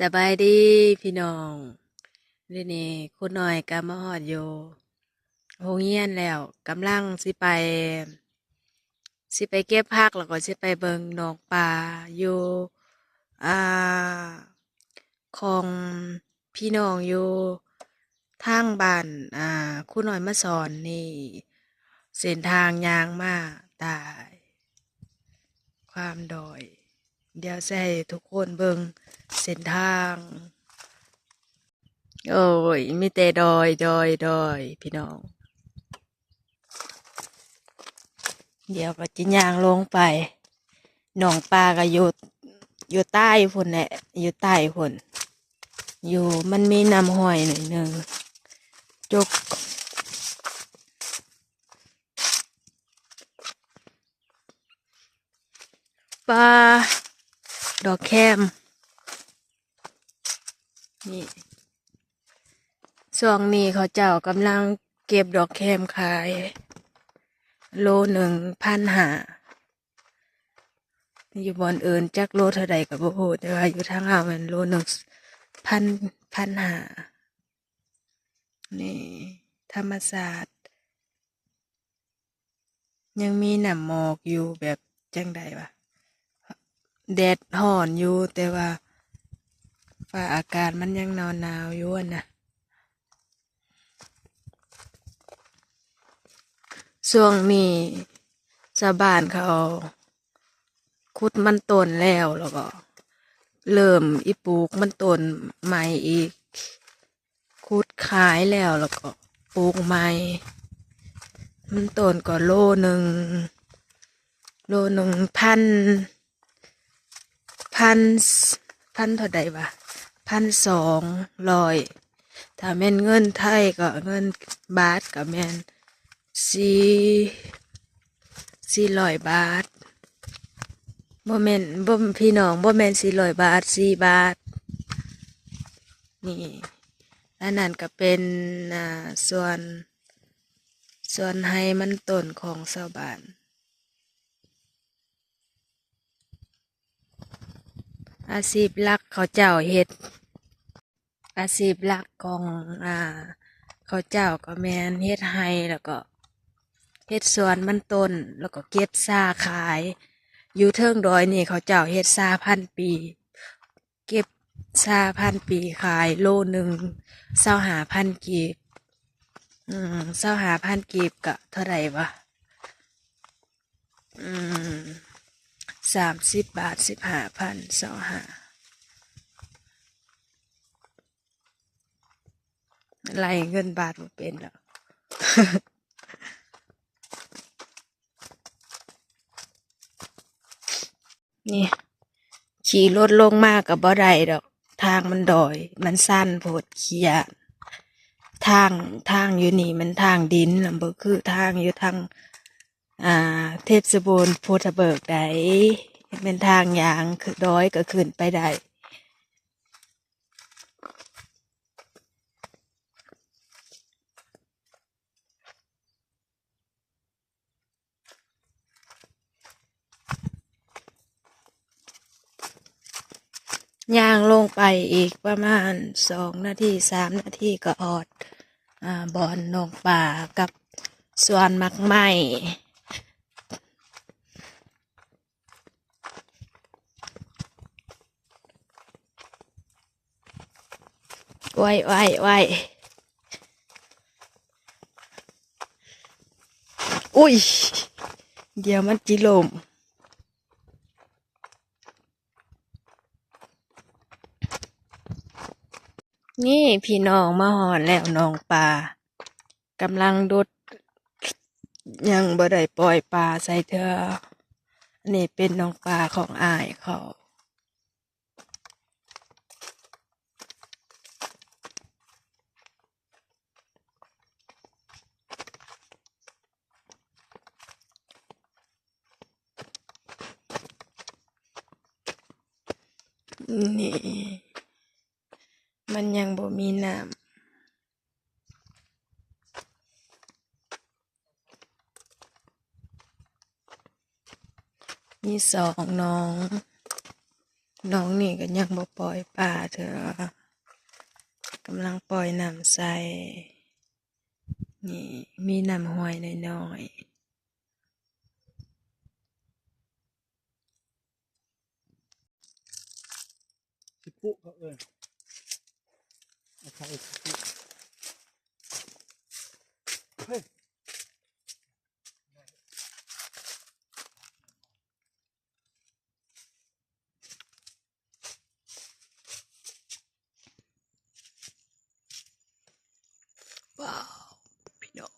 ສະບາຍດີພີ່ນ້ອງ, ດຽວນີ້ຄູນ້ອຍກໍມາຮອດຢູ່ໂຮງຮຽນແລ້ວ, ກຳລັງຊິໄປ ຊິໄປເກັບຜັກ ແລ້ວກໍຊິໄປເບິ່ງໜອງປາຢູ່ ອ່າ ຂອງພີ່ນ້ອງຢູ່ທາງບ້ານ ອ່າ ຄູນ້ອຍມາສອນນີ້. ເສັ້ນທາງຍ່າງມາຕາຍ ຄວາມດອຍ. ດຽວຊິໃຫ້ທຸກຄົນເບິ່ງເສັ້ນທາງ. ໂອ້ຍ ມີແຕ່ດອຍ ດອຍ ດອຍ ພີ່ນ້ອງ. ດຽວກໍຈະຍ່າງລົງໄປ. ໜອງປາກໍຢູ່ ຢູ່ໃຕ້ພຸ້ນແຫຼະ ຢູ່ໃຕ້ພຸ້ນ. ຢູ່ ມັນມີນ້ຳຫ້ວຍໜ້ອຍໜຶ່ງ ຈົກ ປາ ດອກແຄມ ນີ້. ຊ່ວງນີ້ເຂົາເຈົ້າກຳລັງເກັບດອກແຄມຂາຍ ໂລໜຶ່ງພັນຫ້າ. ຢູ່ບ່ອນອື່ນຈັກໂລເທົ່າໃດກໍບໍ່ຮູ້, ແຕ່ວ່າຢູ່ທາງເຮົາແມ່ນໂລໜຶ່ງພັນ ພັນຫ້າ. ນີ້ທຳມະຊາດ ຍັງມີນ້ຳໝອກຢູ່ ແບບຈັ່ງໃດວະ ແດດຮ້ອນຢູ່ ແຕ່ວ່າຟ້າອາກາດມັນຍັງໜາວໆຢູ່ຫັ້ນນະ. ຊ່ວງນີ້ຊາວບ້ານເຂົາຂຸດມັນຕົ້ນແລ້ວ ແລ້ວກໍເລີ່ມອີປູກມັນຕົ້ນໃໝ່ອີກ. ຂຸດຂາຍແລ້ວ ແລ້ວກໍປູກໃໝ່. ມັນຕົ້ນກໍໂລໜຶ່ງ ໂລໜຶ່ງພັນ ພັນ ພັນເທົ່າໃດວະ ພັນສອງຮ້ອຍ. ຖ້າແມ່ນເງິນໄທກໍ ເງິນບາດກໍແມ່ນສີ່ ສີ່ຮ້ອຍບາດ. ບໍ່ແມ່ນ ບໍ່ ພີ່ນ້ອງ ບໍ່ແມ່ນສີ່ຮ້ອຍບາດ ສີ່ບາດ. ນີ້ ອັນນັ້ນກໍເປັນ ອ່າ ສວນ ສວນໄຮ່ມັນຕົ້ນຂອງຊາວບ້ານ. ອາຊີບຫຼັກເຂົາເຈົ້າເຮັດ ອາຊີບຫຼັກຂອງ ອ່າ ເຂົາເຈົ້າກໍແມ່ນເຮັດໄຮ່ ແລ້ວກໍເຮັດສວນມັນຕົ້ນ ແລ້ວກໍເກັບຊາຂາຍ. ຢູ່ເທິງດອຍນີ້ເຂົາເຈົ້າເຮັດຊາພັນປີ ເກັບຊາພັນປີຂາຍໂລໜຶ່ງຊາວຫ້າພັນກີບ. ອືມ ຊາວຫ້າພັນກີບກະເທົ່າໃດວະ? ອືມ ສາມສິບບາດ ສິບຫ້າພັນ ຊາວຫ້າ ໄລ່ເງິນບາດບໍ່ເປັນດອກ. ນີ້ ຂີ່ລົດລົງມາກໍບໍ່ໄດ້ດອກ ທາງມັນດອຍ ມັນຊັນໂພດ ຂີ້ຢ້ານ. ທາງ ທາງຢູ່ນີ້ມັນທາງດິນ ບໍ່ຄືທາງຢູ່ທາງ ອ່າ ເທດສະບູນພູທະເບີກໃດ໋ ແມ່ນທາງຍ່າງ ຄືດອຍກໍຂຶ້ນໄປໄດ້. ຍ່າງລົງໄປອີກປະມານສອງນາທີ ສາມນາທີກໍຮອດ ອ່າ ບ່ອນໜອງປາກັບສວນໝາກໄມ້. ໄວໆໆ ອຸ້ຍ ດຽວມັນຈິລົ້ມ. ນີ້ພີ່ນ້ອງ ມາຮອດແລ້ວໜອງປາ ກຳລັງດຸດ ຍັງບໍ່ໄດ້ປ່ອຍປາໃສ່ເທື່ອ. ອັນນີ້ເປັນໜອງປາຂອງອ້າຍເຂົາ. ນີ້ ມັນຍັງບໍ່ມີນ້ຳ. ມີສອງໜອງ. ໜອງນີ້ກໍຍັງບໍ່ປ່ອຍປາເທື່ອ ກຳລັງປ່ອຍນ້ຳໃສ່. ນີ້ມີນ້ຳຫ້ວຍນ້ອຍໆ. ຊິປຸເຂົາເອີ້ນ ເອົາເຂົ້າຊິປຸ. ເຮີ້ຍ ວ້າວ ພີ່ນ້ອງ.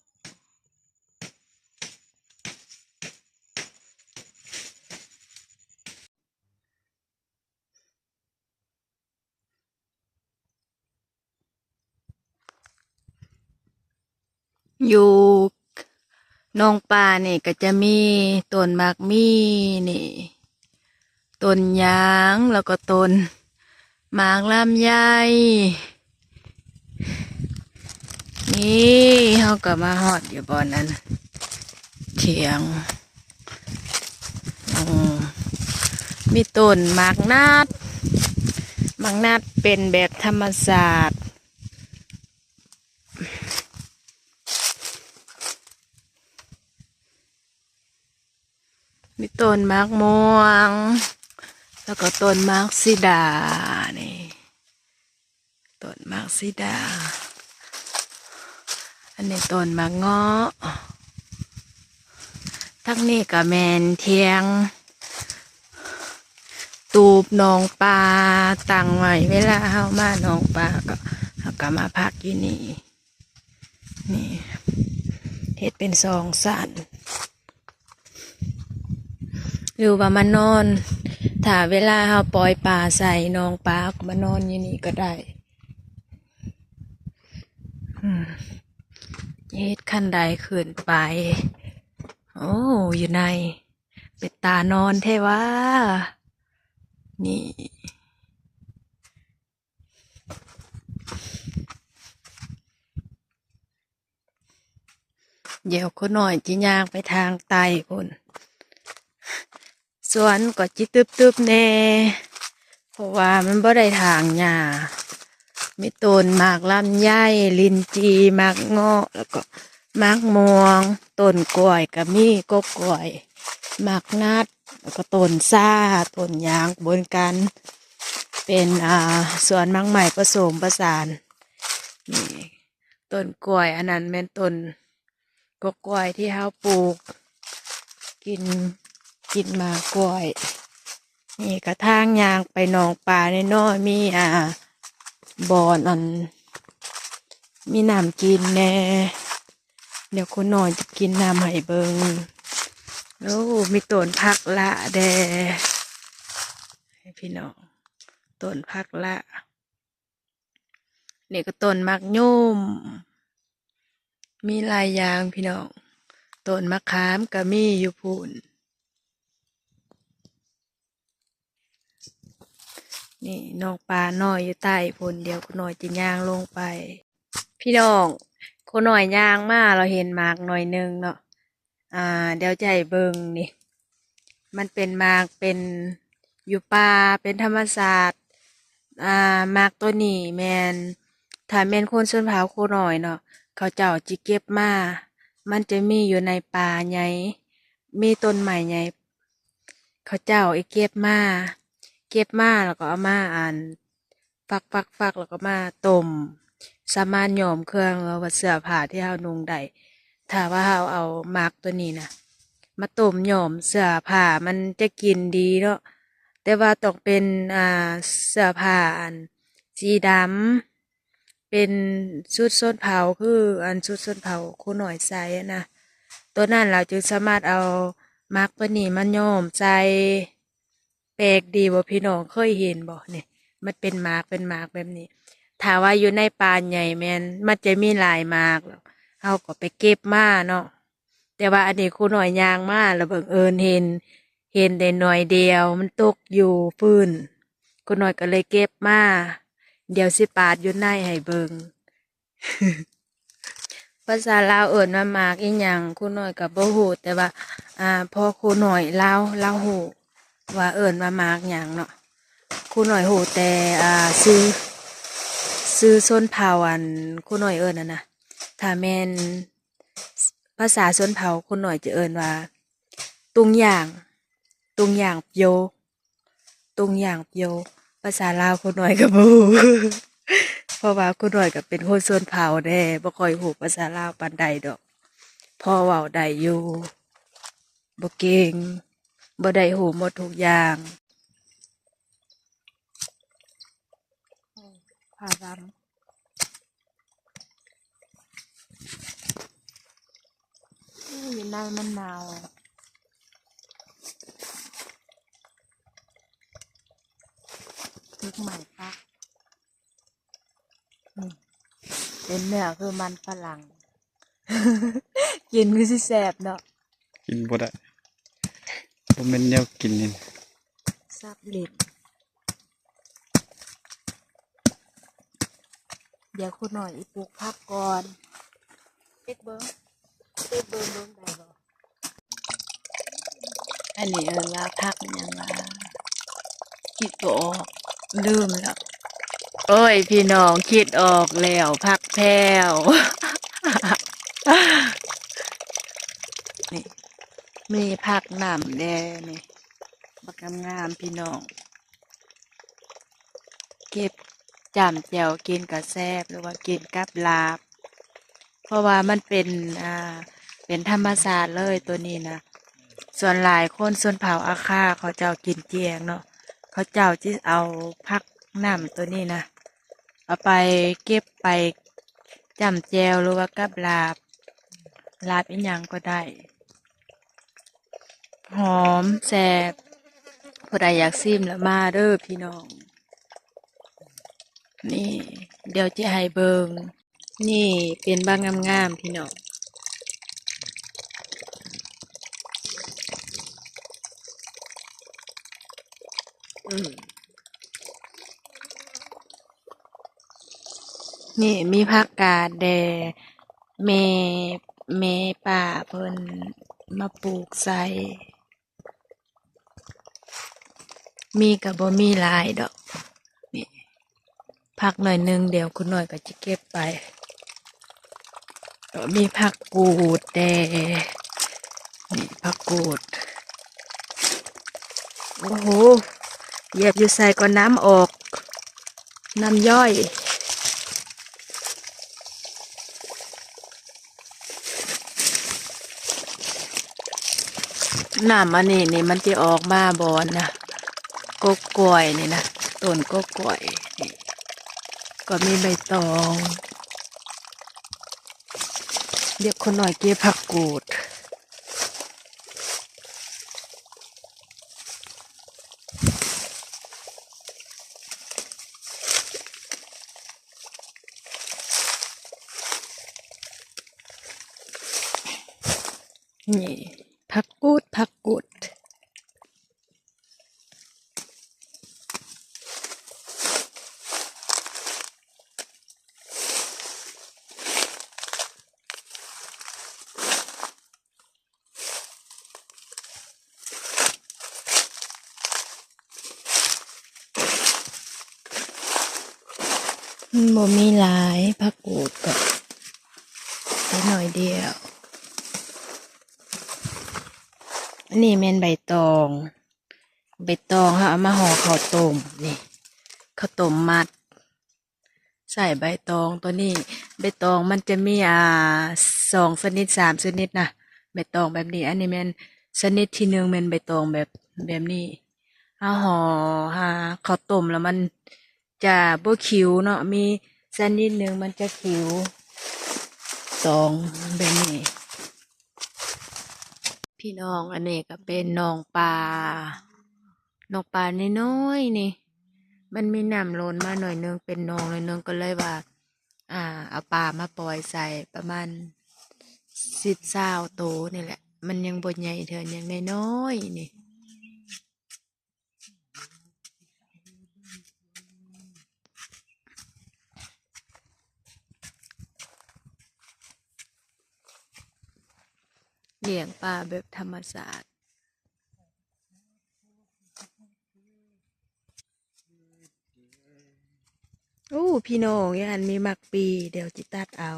ຢູ່ໜອງປານີ້ກໍຈະມີຕົ້ນໝາກມີ່ນີ້ ຕົ້ນຍາງ ແລ້ວກໍຕົ້ນໝາກລຳໄຍ. ນີ້ເຮົາກໍມາຮອດຢູ່ບ່ອນນັ້ນ ຖຽງ ອືມ ມີຕົ້ນໝາກນັດ ໝາກນັດເປັນແບບທຳມະຊາດ. ມີຕົ້ນໝາກມ່ວງ ແລ້ວກໍຕົ້ນໝາກສີດານີ້ ຕົ້ນໝາກສີດາ. ອັນນີ້ຕົ້ນໝາກເງາະ. ທາງນີ້ກໍແມ່ນຖຽງ ຕູບໜອງປາຕັ້ງໄວ້ ເວລາເຮົາມາໜອງປາກໍ ເຮົາກໍມາພັກຢູ່ນີ້. ນີ້ເຮັດເປັນສອງຊັ້ນ ຫຼືວ່າມານອນ ຖ້າເວລາເຮົາປ່ອຍປາໃສ່ໜອງປາ ເຮົາກໍມານອນຢູ່ນີ້ກໍໄດ້. ອືມ ເຮັດຂັ້ນໄດຂຶ້ນໄປ. ໂອ້ ຢູ່ໃນ ເປັນຕານອນແທ້ຫວາ. ນີ້ ດຽວຄູນ້ອຍຈະຍ່າງໄປທາງໃຕ້ພຸ້ນ. ສວນກໍຈິຕຶບໆແດ່ ເພາະວ່າມັນບໍ່ໄດ້ຖາງຫຍ້າ. ມີຕົ້ນໝາກລຳໄຍ, ລິນຈີ່, ໝາກເງາະ ແລ້ວກໍໝາກມ່ວງ, ຕົ້ນກ້ວຍກໍມີ ກົກກ້ວຍ, ໝາກນັດ ແລ້ວກໍຕົ້ນຊາ, ຕົ້ນຢາງ ບົນກັນ ເປັນ ອ່າ ສວນໝາກໄມ້ປະສົມປະສານ. ນີ້ ຕົ້ນກ້ວຍ ອັນນັ້ນແມ່ນຕົ້ນ ກໍກ້ວຍທີ່ເຮົາປູກ ກິນ ກິນໝາກກ້ວຍ. ນີ້ກະທາງຍ່າງໄປໜອງປານ້ອຍໆ ມີ ອ່າ ບ່ອນອັນ ມີນ້ຳກິນແດ່. ດຽວຄູນ້ອຍຈະກິນນ້ຳໃຫ້ເບິ່ງ. ໂອ້ ມີຕົ້ນຜັກລະແດ່ ໃຫ້ພີ່ນ້ອງ ຕົ້ນຜັກລະ. ນີ້ກໍຕົ້ນໝາກຍົມ ມີຫຼາຍຢ່າງພີ່ນ້ອງ. ຕົ້ນໝາກຂາມກໍມີຢູ່ພຸ້ນ. ນີ້ນ້ອງປານ້ອຍຢູ່ໃຕ້ພຸ້ນ ດຽວຄູນ້ອຍຈະຍ່າງລົງໄປ. ພີ່ນ້ອງ ຄູນ້ອຍຍ່າງມາ ລາວເຫັນໝາກໜ່ອຍໜຶ່ງເນາະ. ອ່າ ດຽວຈະໃຫ້ເບິ່ງນີ້ ມັນເປັນໝາກ ເປັນຢູ່ປ່າ ເປັນທຳມະຊາດ. ອ່າ ໝາກໂຕນີ້ແມ່ນ ຖ້າແມ່ນຄົນຊົນເຜົ່າຄູນ້ອຍເນາະ ເຂົາເຈົ້າຊິເກັບມາ ມັນຈະມີຢູ່ໃນປ່າໃຫຍ່ ມີຕົ້ນໄມ້ໃຫຍ່ ເຂົາເຈົ້າເກັບມາ ເກັບມາແລ້ວກໍເອົາມາ ອັນ ຝັກໆໆ ແລ້ວກໍມາຕົ້ມ ສາມາດຍ້ອມເຄື່ອງ ຫຼືວ່າເສື້ອຜ້າທີ່ເຮົານຸ່ງໄດ້. ຖ້າວ່າເຮົາເອົາໝາກໂຕນີ້ນະ ມາຕົ້ມຍ້ອມເສື້ອຜ້າ ມັນຈະກິ່ນດີເນາະ. ແຕ່ວ່າຕ້ອງເປັນ ອ່າ ເສື້ອຜ້າ ອັນ ສີດຳ ເປັນຊຸດຊົນເຜົ່າ ຄື ອັນ ຊຸດຊົນເຜົ່າຄູນ້ອຍໃສ່ຫັ້ນນະ. ໂຕນັ້ນລາວຈຶ່ງສາມາດເອົາໝາກໂຕນີ້ມາຍ້ອມໃສ່. ແປກດີບໍ່ພີ່ນ້ອງ ເຄີຍເຫັນບໍ່? ນີ້ ມັນເປັນໝາກ ເປັນໝາກແບບນີ້. ຖ້າວ່າຢູ່ໃນປ່າໃຫຍ່ແມ່ນ ມັນຈະມີຫຼາຍໝາກ ເຮົາກໍໄປເກັບມາເນາະ. ແຕ່ວ່າອັນນີ້ຄູນ້ອຍຍ່າງມາ ແລ້ວບັງເອີນເຫັນ ເຫັນໄດ້ໜ່ວຍດຽວ ມັນຕົກຢູ່ພື້ນ ຄູນ້ອຍກໍເລີຍເກັບມາ. ດຽວຊິປາດຢູ່ໃນໃຫ້ເບິ່ງ. ພາສາລາວເອີ້ນວ່າໝາກອີ່ຫຍັງ ຄູນ້ອຍກໍບໍ່ຮູ້ ແຕ່ວ່າ ອ່າ ພໍ່ຄູນ້ອຍລາວ ລາວຮູ້ວ່າເອີ້ນວ່າໝາກຫຍັງເນາະ. ຄູນ້ອຍຮູ້ແຕ່ ອ່າ ຊື່ ຊື່ຊົນເຜົ່າ ອັນຄູນ້ອຍເອີ້ນຫັ້ນນະ ຖ້າແມ່ນພາສາຊົນເຜົ່າ ຄູນ້ອຍຈະເອີ້ນວ່າ ຕຸງຢ່າງ ຕຸງຢ່າງໂປ ຕຸງຢ່າງໂປ. ພາສາລາວຄູນ້ອຍກໍບໍ່ຮູ້ ເພາະວ່າຄູນ້ອຍກໍເປັນຄົນຊົນເຜົ່າແດ່ ບໍ່ຄ່ອຍຮູ້ພາສາລາວປານໃດດອກ ພໍເວົ້າໄດ້ຢູ່ ບໍ່ເກັ່ງ ບໍ່ໄດ້ຮູ້ໝົດທຸກຢ່າງ. ໂອ້ ຜ້າດຳ ໂອ້ ຢູ່ໃນມັນໜາວ ເພິກໄໝ້ປະ ອືມ ເປັນເນື້ອຄືມັນຝຣັ່ງ ກິນຄືຊິແຊບເນາະ. ກິນບໍ່ໄດ້ ບໍ່ແມ່ນແນວກິນນີ້ ສັບຫຼິ້ນ. ດຽວຄຸນໜ້ອຍອີປູກຜັກກ່ອນ ເຮັດເບິ່ງ ເຮັດເບິ່ງ ເບິ່ງໄດ້ບໍ່? ອັນນີ້ເອີ້ນວ່າຜັກຫຍັງວະ? ຄິດບໍ່ອອກ ລືມແລ້ວ. ໂອ້ຍ ພີ່ນ້ອງ ຄິດອອກແລ້ວ ຜັກແພວ ນີ້ ມີຜັກນ້ຳແດ່ນີ້ ບັກງາມໆ ພີ່ນ້ອງ. ເກັບຈ້ຳແຈ່ວກິນກໍແຊບ ຫຼືວ່າກິນກັບລາບ ເພາະວ່າມັນເປັນ ອ່າ ເປັນທຳມະຊາດເລີຍໂຕນີ້ນະ. ສ່ວນຫຼາຍຄົນຊົນເຜົ່າອາຄາ ເຂົາເຈົ້າກິນຈຽງເນາະ ເຂົາເຈົ້າຊິເອົາຜັກນ້ຳໂຕນີ້ນະ ເອົາໄປເກັບໄປຈ້ຳແຈ່ວ ຫຼືວ່າກັບລາບ ລາບອີ່ຫຍັງກໍໄດ້. ຫອມແຊບ ຜູ້ໃດຢາກຊີມລະມາເດີພີ່ນ້ອງ. ນີ້ ດຽວຈະໃຫ້ເບິ່ງ ນີ້ເປັນບັກງາມໆ ພີ່ນ້ອງ. ອືມ ນີ້ມີຜັກກາດແດ່ ແມ່ ແມ່ປ້າເພິ່ນມາປູກໃສ່ ມີກໍບໍ່ມີຫຼາຍດອກ ນີ້ ຜັກໜ້ອຍໜຶ່ງ ດຽວຄຸນໜ້ອຍກໍຈະເກັບໄປ. ກໍມີຜັກກູດແດ່ ນີ້ຜັກກູດ ໂອ້ໂຫ ຢຽບຢູ່ໃສກໍນ້ຳອອກ ນ້ຳຍ້ອຍ ນ້ຳອັນນີ້ນີ້ມັນຈະອອກມາບ່ອນນະ ກົກກ້ວຍນີ້ນະ ຕົ້ນກົກກ້ວຍນີ້ ກໍມີໃບຕອງ. ດຽວຄົນນ້ອຍເກັບຜັກກູດ ນີ້ ຜັກກູດ ຜັກກູດ. ມັນບໍ່ມີຫຼາຍ ຜັກກູດກໍໄດ້ໜ້ອຍດຽວ. ອັນນີ້ແມ່ນໃບຕອງ ໃບຕອງເຮົາເອົາມາຫໍ່ເຂົ້າຕົ້ມ ນີ້ ເຂົ້າຕົ້ມມັດ ໃສ່ໃບຕອງໂຕນີ້. ໃບຕອງມັນຈະມີ ອ່າ ສອງຊະນິດ ສາມຊະນິດນະ ໃບຕອງແບບນີ້. ອັນນີ້ແມ່ນຊະນິດທີໜຶ່ງ ແມ່ນໃບຕອງແບບ ແບບນີ້ ເຮົາຫໍ່ຫາເຂົ້າຕົ້ມແລ້ວມັນຈະບໍ່ຂິວເນາະ ມີຊະນິດໜຶ່ງມັນຈະຂິວ ຕອງແບບນີ້. ພີ່ນ້ອງ ອັນນີ້ກໍເປັນໜອງປາ ໜອງປານ້ອຍໆ ນີ້ ມັນມີນ້ຳລົ້ນມາໜ້ອຍໜຶ່ງ ເປັນໜອງໜ້ອຍໜຶ່ງ ກໍເລີຍວ່າ ອ່າ ເອົາປາມາປ່ອຍໃສ່ປະມານສິບ ຊາວໂຕນີ້ແຫຼະ ມັນຍັງບໍ່ໃຫຍ່ເທື່ອ ຍັງນ້ອຍໆ ນີ້. ລ້ຽງປາແບບທຳມະຊາດ. ໂອ້ ພີ່ນ້ອງ ຢູ່ຫັ້ນມີໝາກປີ ດຽວຊິຕັດເອົາ.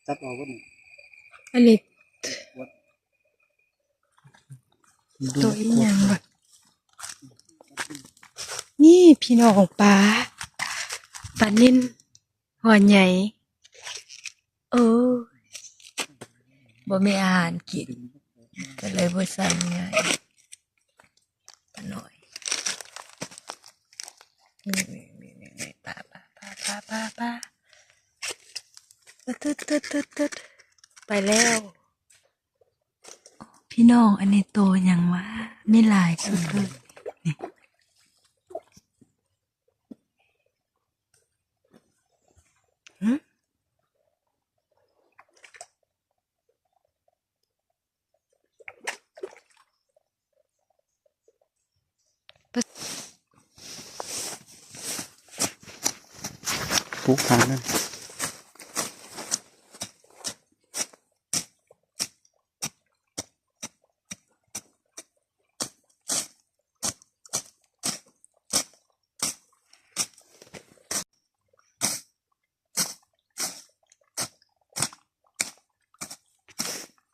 ຕັດອອກເບິດນີ້ ອັນນີ້ ໂຕອີ່ຫຍັງວະ? ນີ້ພີ່ນ້ອງ ປາ ປານິນ ຫົວໃຫຍ່ ໂອ້ຍ ບໍ່ມີອາຫານກິນ ກໍເລີຍບໍ່ສັ່ງໃຫຍ່ ປານ້ອຍ ນີ້ໆໆໆ ປາ ປາ ປາ ປາ ປາ ປາ ປາ ຕຶດໆໆໆ ໄປແລ້ວ. ພີ່ນ້ອງ ອັນນີ້ໂຕຫຍັງວະ? ມີຫຼາຍສຸດເລີຍ ນີ້ ຫຶ? ປູກທາງນັ້ນ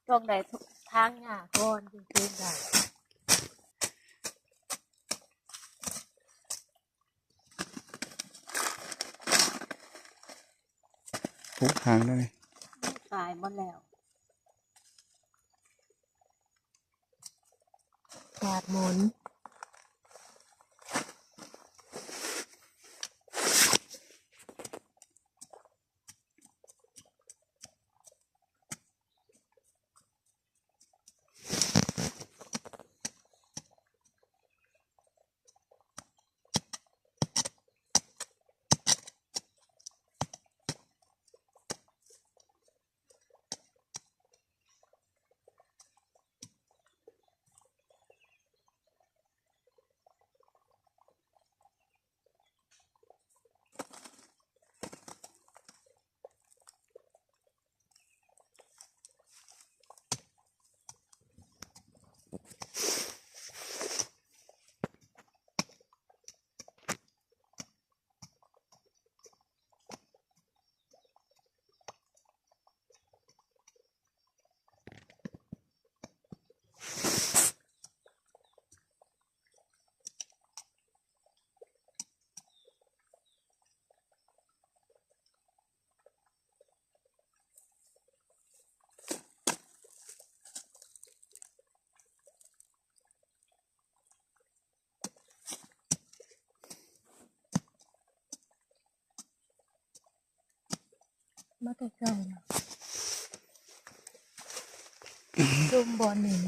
ຕ້ອງໄດ້ຖາງຫຍ້າກ່ອນຈຶ່ງປູກໄດ້. ປູກທາງໄດ້ ຕາຍໝົດແລ້ວ ຂາດໝົນ. ມາໃກ້ໆ ເນາະ ຊຸມບ່ອນນີ້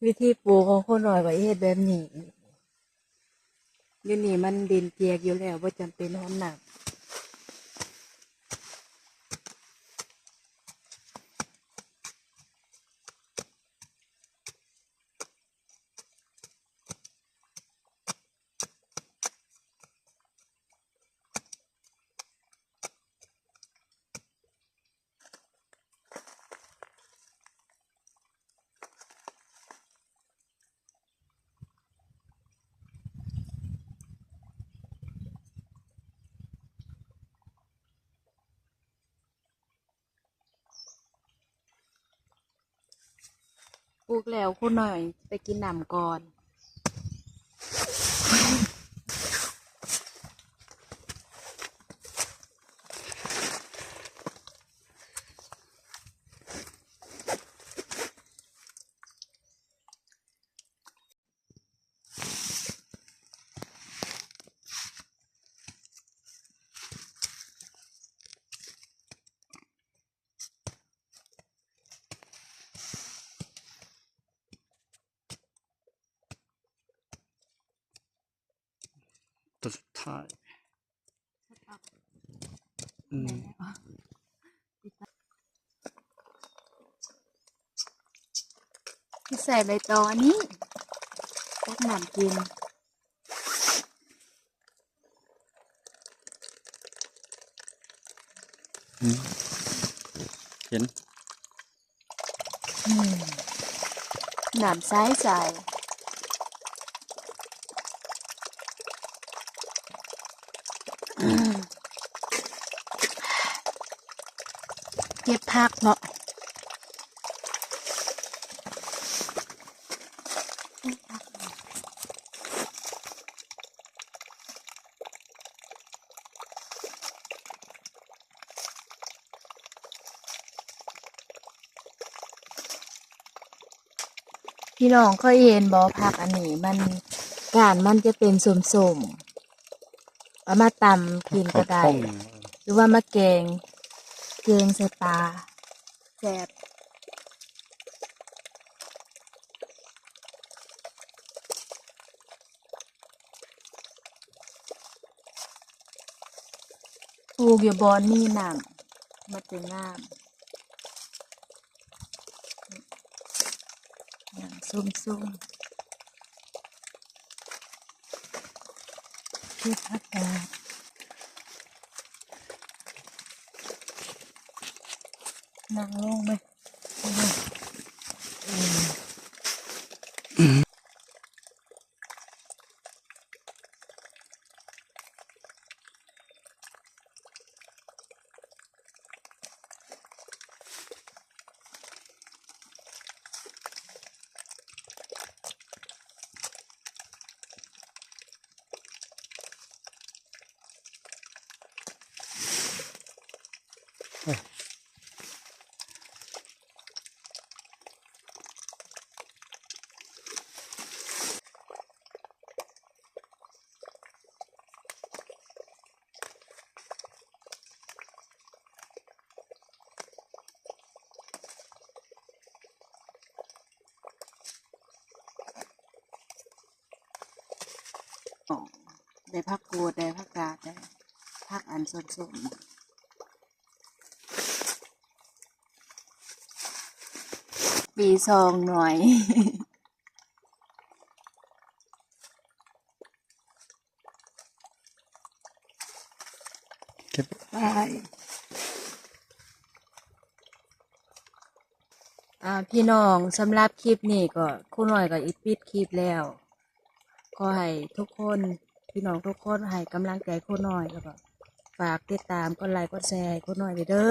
ວິທີປູກຂອງຄົນນ້ອຍວ່າເຮັດແບບນີ້. ຢູ່ນີ້ມັນດິນຈຽກຢູ່ແລ້ວ ບໍ່ຈຳເປັນຮອດນ້ຳ. ປູກແລ້ວ ຄູນ້ອຍໄປກິນນ້ຳກ່ອນ. ຕົວສຸດທ້າຍ ອືມ ຊິໃສ່ໃບຕອງອັນນີ້ ຕັກນ້ຳກິນ. ອືມ ເຫັນ ອືມ ນ້ຳໃສໆ ອືມ ເກັບຜັກເນາະ. ພີ່ນ້ອງເຄີຍເຫັນບໍ່? ຜັກອັນນີ້ມັນ ກ້ານມັນຈະເປັນສົ້ມໆ ເອົາມາຕຳກິນກໍໄດ້ ຫຼືວ່າມາແກງ ແກງໃສ່ປາ ແຊບ. ປູກຢູ່ບ່ອນມີນ້ຳ ມັນຈະງາມ ນ້ຳຊຸ່ມໆ ເກັບຜັກກາດ ນັ່ງລົງໄປ. ໄດ້ຜັກກູດ ໄດ້ຜັກກາດ ໄດ້ຜັກອັນສົ້ມໆ ປີສອງໜ່ວຍ. ເກັບ ໄປ ອ່າ ພີ່ນ້ອງ ສຳລັບຄລິບນີ້ກໍ ຄູນ້ອຍກໍຊິປິດຄລິບແລ້ວ. ຂໍໃຫ້ທຸກຄົນ ພີ່ນ້ອງທຸກຄົນໃຫ້ກຳລັງໃຈຄູນ້ອຍ ແລ້ວກໍຝາກຕິດຕາມ ກົດໄລ ກົດແຊໃຫ້ຄູນ້ອຍເດີ.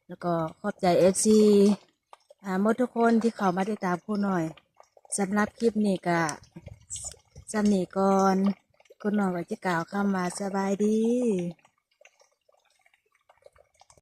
ແລ້ວກໍຂອບໃຈເອັຟຊີ ອ່າ ໝົດທຸກຄົນທີ່ເຂົ້າມາຕິດຕາມຄູນ້ອຍ. ສຳລັບຄລິບນີ້ກະສ່ຳນີ້ກ່ອນ. ຄູນ້ອຍກໍຈະກ່າວຄຳວ່າສະບາຍດີ.